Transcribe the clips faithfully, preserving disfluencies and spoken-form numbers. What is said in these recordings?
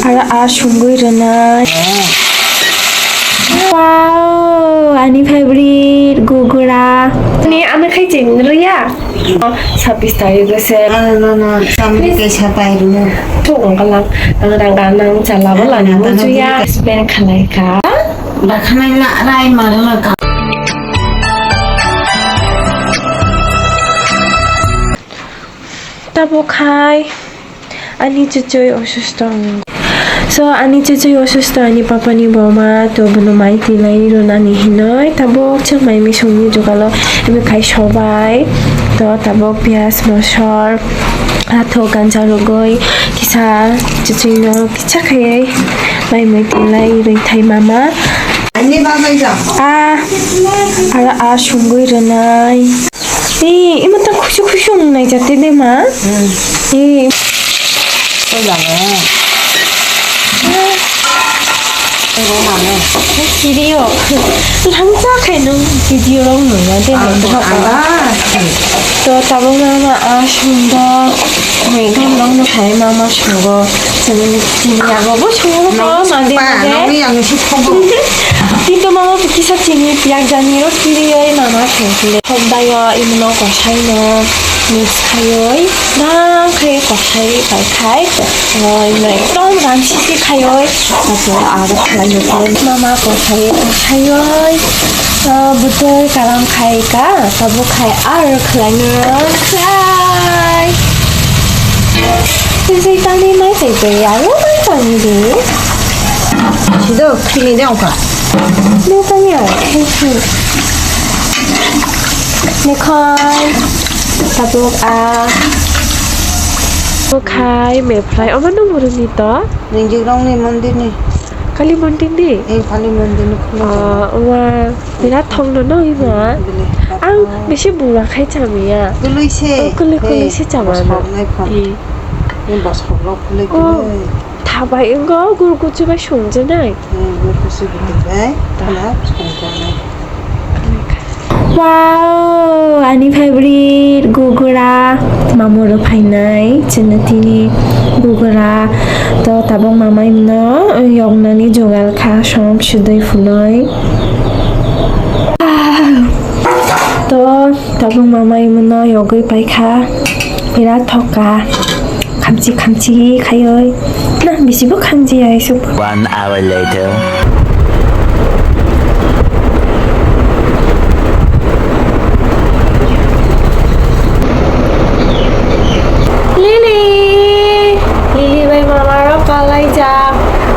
Aro a sungwi rwnai. Wow, ani favorite gugura. Ni ano khai cheng rwya. Sabis tarik se. Ano no no, samri kaisa pai rwno. Thok wng kalang. Ang rang ganang chala bo lani muchuya. Spend khalai ka. Bakhanai la rai mara ka. Tabuk hai ani chuchwi osusto wng. So ani chuchwi osusto, ani papani boma to bono mai tilai rwnani hinoi tabuk chwng mai misongni jogalo ebe khai sobai to tabuk piyaj mosor athok ganja rwgwi kisa chuchwino kisa khaiwi mai mai tilai rwi thai mama. Ani babai ja. A, aro a sungwi rwnai. Ee, ima ta khusu khusu wng nai jate de ma. Hmm. Ee. Koi jaga. Kiri o. Langsa khai nung video rok nung ya de nung. To tabuk ma ma a sundor. Mai gam rok no khai ma ma sungo. Chini, chini yago bo sungo ko ma de ma de. Tito mama kisa chini piyak jani ro kiri oi mama khengkile. Hok dayo imno kosai no mix khaioi. Dang khai kosai pai khai. Oi no ekdom ram sisi khaioi. Ato aro khlai no mama kosai kosaioi. Butoi kalam khai ka. Tabuk khai aro khlai no khai. Tei tani mai tei tei aro mai tani de. Sido khini de ongkha. Ni tani aro khini. Ni khai. Tabuk a. Khai me fry. Omo nung buru ni to. Ningjik rong ni mondir ni. Kali mondir ni? Eh, Kali mondir ni khulai. Ah, wa. Birat thong no no ima. Ang bisi bura khai chamiya. Kului se. Oh, kului, kului se chama no. Boskhok nai phang. Ni boskhok rok kului kului. Thabai wngkha guru kuchu bai songjanai. Hmm, guru kuchu bai. Tala songjanai. Wow, ani favorite gugura. Mamoro phainai chini tini gugura. To tabuk mamai no yoknani jogal kha som sudai phunai. To tabuk mamai mano yogwi paikha. Birat thoka. Khamchi khamchi khaioi. Na bisibo khamchi ai sup. One hour later. Lily! Lily bai mama rok kalaijak.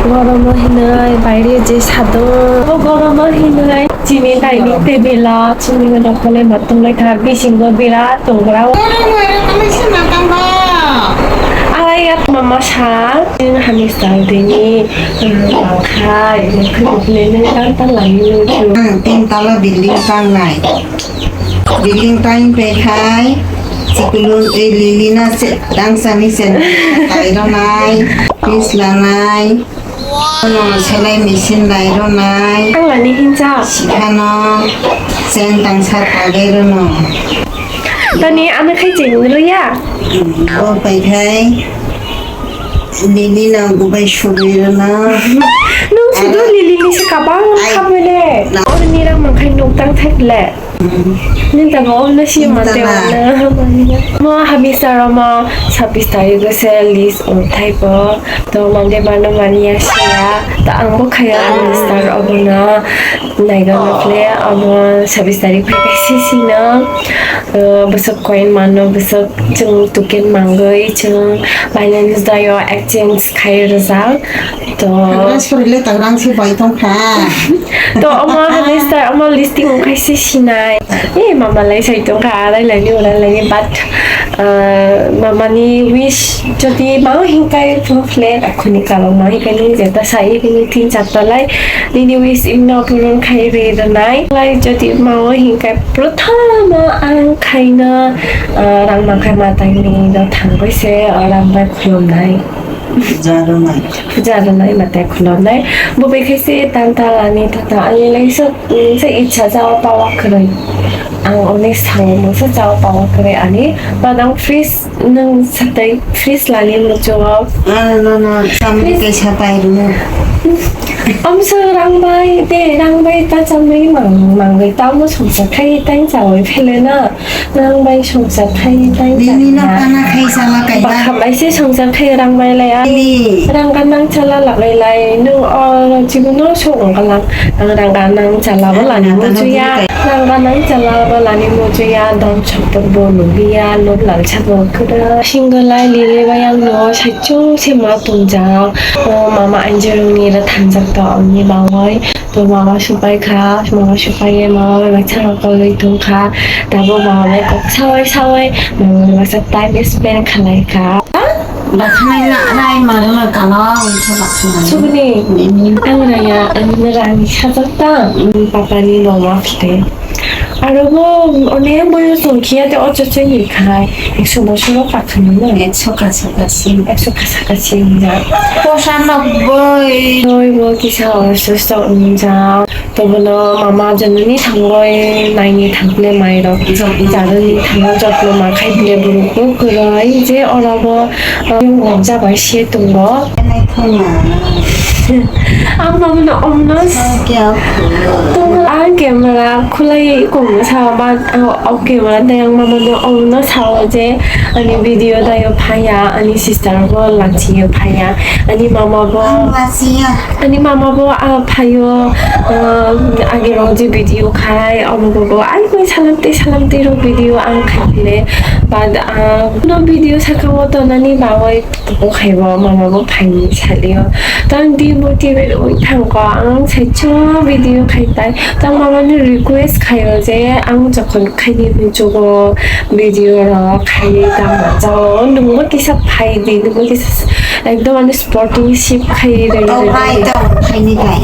Goromo hinoi baire je sadon. O goromo hinoi. Chini dining table o chini rok kolai ma tonglai kha, bisingo birat tongra. Alai ya mama sa, chini hamster dini, um, bangkha, ini khe buklai nang tang tang lami nang chu. Ang tin tala building tangnai. Building tang pekhai, chikulun ei Lily na se, tang sani sen, tai ronai, pis lanai. Ano selai machine lai ronai. Ang lani hinsa. Sikhano sen tangsa tagwi rono. Tani ano khai cheng roya. Bo pai khai. Lily no gubai sugwi rono. Nung sudo Lily ni se kabang khabele. Or nira mangkhai nuk tang thakle. Nini tabuk o no si mante wano. Mo hamisa romo sabis tarik o se list ong thai po. To mande mano mani ya siya. To ang bo khaya hamisa romo no naiga mokle amo sabis tarik phai kaisa sino. Bwswk coin mano bwswk chwng token mangwi chwng finance dayo exchange khai rwjak. To. Tagra suri le tagra ang se bai tong kha. To omo hamisa omo listing ong khai se sinai. Eh, mama lai sai tong kha, arai lai ni, urai lai ni, but, ah, mama ni wish jodi ma hingkai phuru flat, akhuni kalo ma hingkai ni jeta sai ni tin char ta lai, nini wish imno puron khai re da nai. Lai jodi ma hingkai prothom ang khai na, ah, rang ma khai ma tai ni da thang bai se, ah, rang bai khulum nai. Puja rwnai. Puja rwnai, mate khulumnai. Bo bai khe se tal tal ani tata ani lai sok, mm, se ichha chao pawa kwrwi. Ang oni sao mungsa chao pawa kwrwi ani. Badang freeze nwng satai freeze lani muchungo. Ah, no, no, samni kaisa pai rwno. Amso rang bai, de rang bai ta chamai mang, mangwi tamo songsa khai tang chawi phele na. Rang bai songsa khai tang. Nini no tana khai sama kai ba. Bakha bai se songsa khai rang bai lai a. Ni. Rang ganang chala lagai lai. Nwng o jibono sok wng galang. Ang rang ganang chala bo lani muchuya. Rang ganang chala bo lani muchuya. Dong chopot bo nubiya. Lok lal chapot kwrwi. Single lai lili bai ang no saichung se ma tongjak. O mama anjurung ni ra thangjak to ang ni bangoi. To mama supai kha, mama supai ye mama bai baksa rok kolwi tong kha. Tabo mama bai kok sawai sawai mama bai baksa time spend khalai kha. Bakhanai na rai maro na kala ungkha bakhanai. Sugni, ang raya, ang rani sajak ta, papa ni mama phite. Aro bo onek boyos tongkhiya te ocho chengri khai, ekso bosor o kakhamano. Ekso kasa kasi. Ekso kasa kasi wngjak. Posa nok boi. Boi bo kisa osusto wngjak. Tobono mama jononi thangoi naini thangphile mairok. Jotno. Jaroni thango jotno ma khai phile borok bo kwrwi je oro bo. Ang jabai se tongo. Ang mama no omno. Ang camera khulai kong sa ba o camera dai ang mama no omno sao je ani video daio phaya ani sister bo lachiyo phaya ani mama bo. Ani mama bo a phaio, ah, age rok je video khai, omo bo bo ai koi salam tei salam tei rok video ang khai phile, but, ah, no video saka o tonani bagoi bo khai bo mama bo phaini salio. Tang demotivate oi thangko ang saichung video khai tai. Tang mama ni request khaio je ang jokhon khaini muchugo video rok khai tang jao nungbo kisa phai di nungbo kisa Ekdom ani sporting sip khai ri ri ri ri. Tong pai, tong pai ni kai.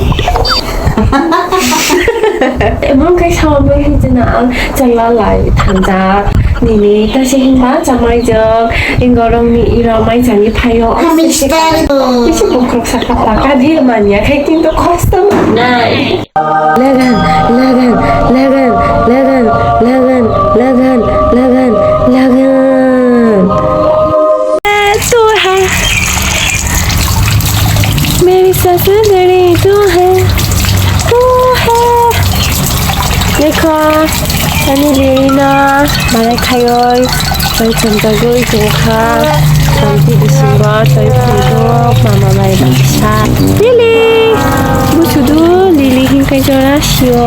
Emon kai sao bai hijena ang chala lai thangja. Nini ta se himba chamai jok. Ingorong ni iro mai chani phayo. Mister. Bisi bukrok saka paka dhir manya khai kintu khosto manai. Lagan, lagan, lagan, lagan, lagan, lagan, lagan, lagan. तू है मेरी सांसें तेरी तू है, तू है. Dekho, ani lirino malai khaioi, bai chumjagoi tongkha, twenty December, tei phungo mama bai baksa. Lili! Busudu Lili hinkai jora sio.